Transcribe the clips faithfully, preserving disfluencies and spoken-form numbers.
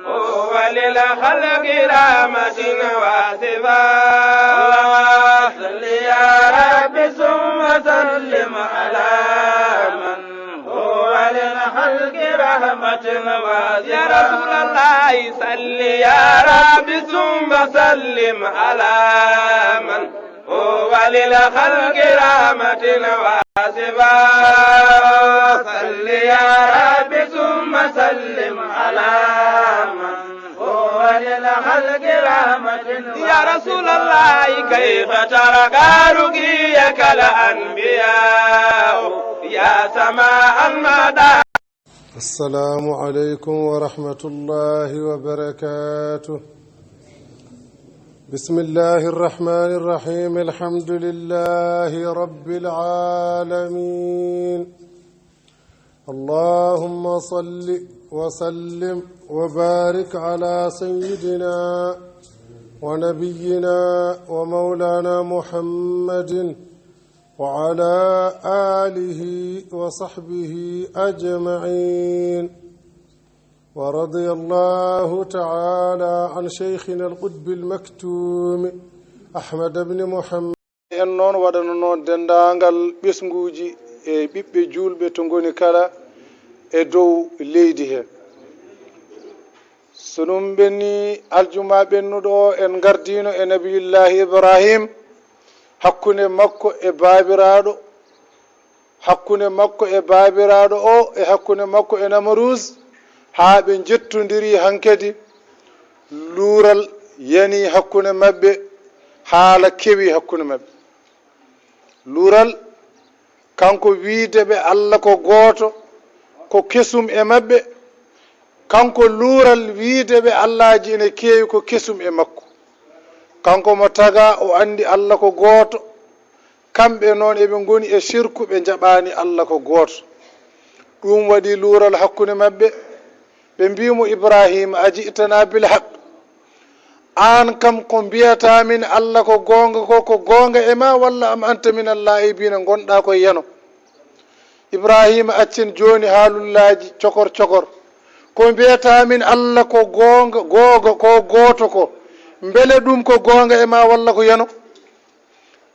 هو للخلق رحمة واسعة. صل يا رب ثم سلم على من هو للخلق رحمة واسعة. يا رسول الله، صل يا رب ثم سلم على من هو للخلق رحمة واسعة. صل يا رب ثم سلم على من هو للخلق رحمة. يا رسول الله، كيف ترقى رقيك الأنبياء يا سماء المدى. السلام عليكم ورحمة الله وبركاته. بسم الله الرحمن الرحيم. الحمد لله رب العالمين. اللهم صل وسلم وبارك على سيدنا ونبينا ومولانا محمد وعلى آله وصحبه أجمعين. ورضي الله تعالى عن شيخنا القطب المكتوم أحمد بن محمد. En non waɗanoo non denndaangal ɓesnguuji e ɓiɓɓe juulɓe to ngoni kala e dow leydi he. So ɗum ɓenni, aljuma ɓennuɗo o, en ngardiino e Nabiyullaahi Ibrahim, hakkunde makko e baabiraaɗo, hakkunde makko e baabiraaɗo o, e hakkunde makko e Namruus, haa ɓe njettondiri hankadi. Luural yani hakkunde maɓɓe, haala kewi hakkunde maɓɓe. Luural, kanko wiide ɓe Alla ko gooto, ko kesum e maɓɓe. Kanko luural wiide ɓe allaaji ene keewi, ko kesum e makko. Kanko mo tagaa, o anndi Alla ko gooto. Kamɓe non eɓe ngoni e sirku, ɓe njaɓaani Alla ko gooto. Ɗum waɗi luural hakkunde maɓɓe. Ɓe mbii mo, "Ibraahiima, a ji'tanaa bil haqq? Aan kam ko mbiyataa min Alla ko goonga ko, ko goonga e maa, walla am anta minal laa'ibiina, ngonɗaa ko e yano?" Ibraahiima, accen jooni haalullaaji cokor cokor. Ko mbiyataa min Alla ko goonga, googa, ko gooto ko, mbele ɗum ko goonga e maa walla ko yano?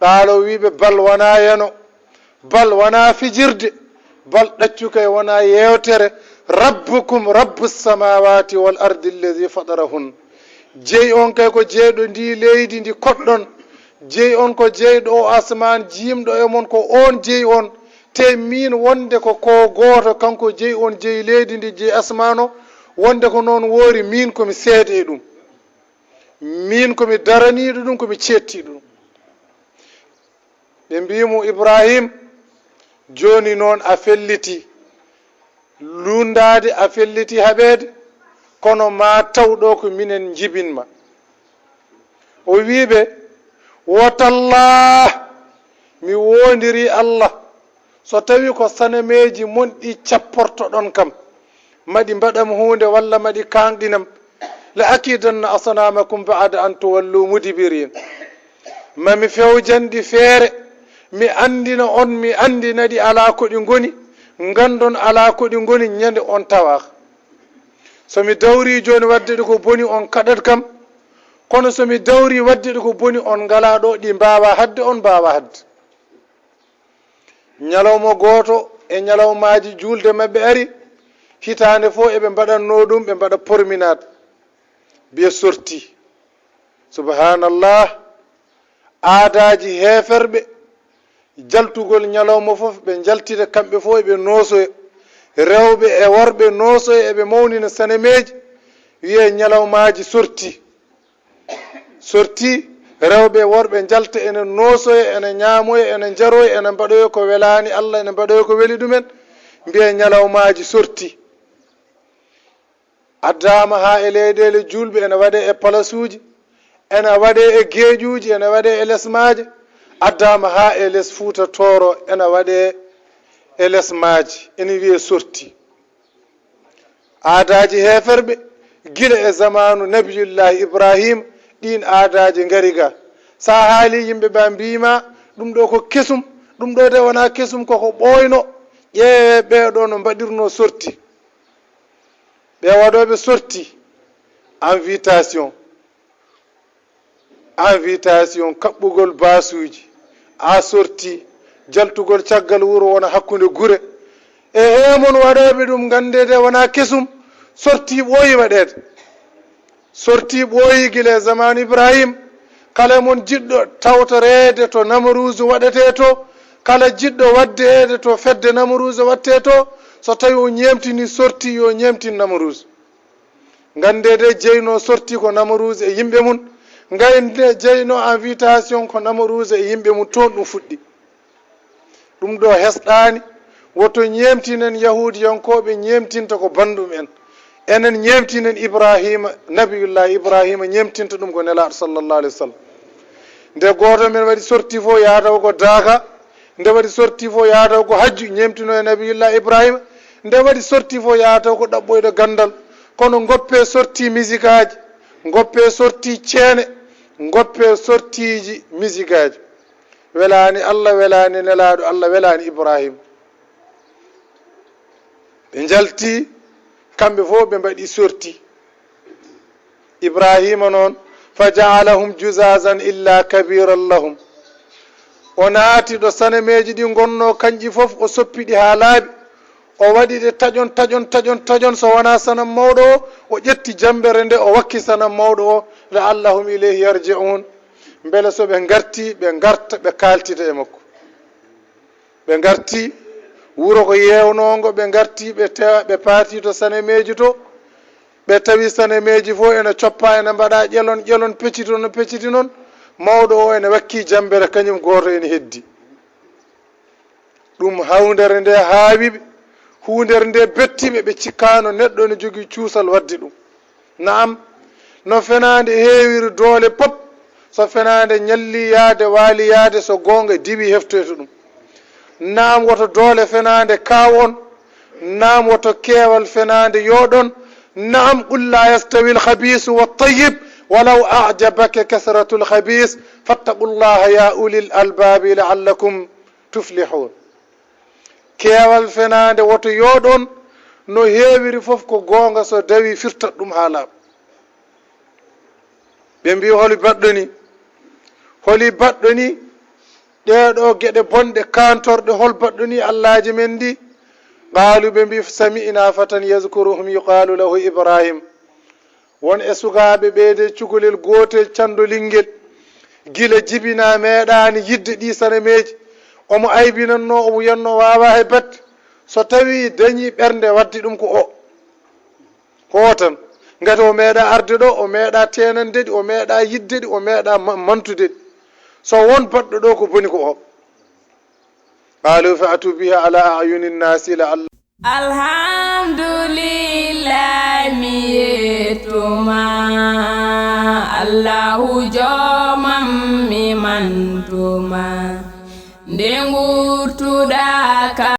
Qaala, o wi'i ɓe, "Bal, wanaa yano, bal, wanaa fijirde, bal, ɗaccu kay wanaa yeewtere, Rabbukum, Rabbu samaawaati wal ardi allazi fatarahun. Jeyi on kay ko jeyɗo ndii leydi ndi koɗɗon, jeyi on ko jeyɗo o asmaan, jiimɗo e mon, ko on jeyi on, te miin wonde ko, ko gooto, kanko jeyi on, jeyi leydi ndi, jeyi asmaan o, wonde ko non woori, miin ko mi seede e ɗum." Miin ko mi daraniiɗo ɗum, ko mi ceettiiɗo ɗum. Ɓe mbii mo, "Ibrahim, jooni noon a felliti luundaade, a felliti haɓeede, kono maa taw ɗo ko minen njibin ma." O wii ɓe, "Wotallah, mi woondirii Allah, so tawi ko sanameeji mon ɗi capportoɗon kam, maɗi mbaɗam huunde walla maɗi kaanɗinam, la akidanna asnaamakum ba'da an tuwallu mudbirin. Ma mi fewjan ɗi feere, mi anndina on, mi anndina ɗi alaa ko ɗi ngoni, nganndon alaa ko ɗi ngoni, ñande on tawaa. So mi dawrii jooni waɗde ɗi ko boni, on kaɗat kam, kono so mi dawrii waɗde ɗi ko boni, on ngalaa ɗo, ɗi mbaawaa haɗde, on mbaawaa haɗde." Ñalawma gooto e ñalawmaaji juulde maɓɓe ari, hitaande fof eɓe mbaɗannoo ɗum, ɓe mbaɗa porminaat, mbiya sorti. Subhaanallah, aadaaji heeferɓe, jaltugol ñalawma fof, ɓe njaltida kamɓe fof, eɓe noosoya. Rewɓe e worɓe noosoya, eɓe mawnina sanameeji, wiyee ñalawmaaji sorti. Sorti, rewɓe e worɓe njalta, ene noosoya, ene ñaamoya, ene njaroya, ene mbaɗoya ko welaani Allah, ene mbaɗoya ko weli ɗumen, mbiya ñalawmaaji sorti. Addaama haa e leyɗeele juulɓe, ene waɗee e palasuuji, ene waɗee e geeƴuuji, ene waɗee e les maaje, addaama haa e les Fuuta Tooro, ene waɗee e les maaje, ene wiyee sorti. Aadaaji heeferɓe, gila e zamaanu Nabiyullaahi Ibraahiima, ɗiin aadaaji ngari ga. So a haalii yimɓe ɓe, mbii ma, "Ɗum ɗoo ko kesum, ɗum ɗoo de wonaa kesum, ko ko ɓooyno." Ƴeewee ɓee ɗoo no mbaɗirnoo sorti. Ɓee waɗooɓe sorti, Invitation, invitation, kaɓɓugol baasuuji, a sorti, jaltugol caggal wuro wona hakkunde gure. E heemon waɗooɓe ɗum, nganndee de wonaa kesum, sorti ɓooyi waɗeede. Sorti ɓooyi gila e zamaanu Ibrahim. Kala e mon jiɗɗo tawtoreede to Namruuzu waɗetee to, kala jiɗɗo waddeede to fedde Namruuzu waɗetee to, so tawi o ñeemtini sorti, yo ñeemtin Namruuzu. Nganndee de jeyno sorti ko Namruuzu e yimɓe mun, nganndee jeyno invitation ko Namruuzu e yimɓe mun, toon ɗum fuɗɗi. Ɗum ɗoo hesɗaani, woto ñeemtinen Yahuudiyankooɓe, ñeemtinta ko banndum en. Enen ñeemtinen Ibraahiima, Nabiyullaahi Ibraahiima ñeemtinta ɗum ko Nelaaɗo sallallaahu alayhi wa sallam. Nde gooto men waɗi sorti fof yaha taw ko daaka, nde waɗi sorti fof yaha taw ko hajju, ñeemtino e Nabiyullaahi Ibraahiima, nde waɗi sorti fof yaha taw ko ɗaɓɓoyɗo ganndal. Kono ngoppee sorti misikaaji, ngoppee sorti ceene, ngoppee sortiiji misikaaji. Welaani Allah, welaani Nelaaɗo Allah, welaani Ibraahiima. Ɓe njalti, kamɓe fof ɓe mbaɗi sorti. Ibraahiima noon, فجعلهم جذاذا إلا كبيرا لهم. O naati ɗo sanameeji ɗi ngonnoo, kanƴi fof o soppi ɗi haa laaɓi. O waɗi ɗe taƴon, taƴon, taƴon, taƴon, so wonaa sanam mawɗo o, o ƴetti jammbere nde, o wakki sanam mawɗo o, لعلهم إليه يرجعون. Mbele so ɓe ngartii, ɓe ngarta, ɓe kaaltida e makko. Ɓe ngartii, wuro ko yeewnoongo, ɓe ngartii, ɓe tewa, ɓe paatii to sanameeji to, ɓe tawi sanameeji fof ene coppaa, ene mbaɗaa ƴelon, ƴelon, pecciti non, pecciti non, mawɗo o ene wakkii jammbere, kañum gooto ene heddii. Ɗum hawndere nde haawi ɓe, huundere nde betti ɓe, ɓe cikkaano neɗɗo ene jogii cuusal waɗde ɗum. Na'am, no fenaande heewiri doole pop, so fenaande ñallii yaade, waali yaade, so goonga diwii heftoyta ɗum. Na'am, woto doole fenaande kaaw on. Na'am, woto keewal fenaande yooɗ on. نعم، قل لا يستوي الخبيث والطيب ولو أعجبك كثرة الخبيث فاتقوا الله يا أولي الألباب لعلكم تفلحون. Keewal fenaande woto yooɗ on, no heewiri fof ko goonga, so dawii firtat ɗum haa laaɓa. Ɓe mbii, "Holi baɗɗo ni? Holi baɗɗo ni? Ɗee ɗoo geɗe bonɗe, kaantorɗe, hol baɗɗo ni allaaji men ɗi?" Qaaluu, ɓe mbii, "Sami'naa fatan yazkuruhum yuqaalu lahu Ibraahiim." Won e sukaaɓe ɓee de cukalel gootel canndolingel, gila jibinaa meeɗaani yiɗde ɗii sanameeji. Omo aybinannoo, omo wiyannoo waawaa hay batte. So tawii dañii ɓernde waɗde ɗum ko o. Ko o tan. Ngati o meeɗaa arde ɗoo, o meeɗaa teenande ɗi, o meeɗaa yiɗde ɗi, o meeɗaa ma-, mantude ɗi. So won baɗɗo ɗoo ko boni ko o. قالوا فأتوا به على أعين الناس لعل Alhamdulillah, mi yettuma, Allahu joomam, mi mantuma. Nde ngurtuɗaa ka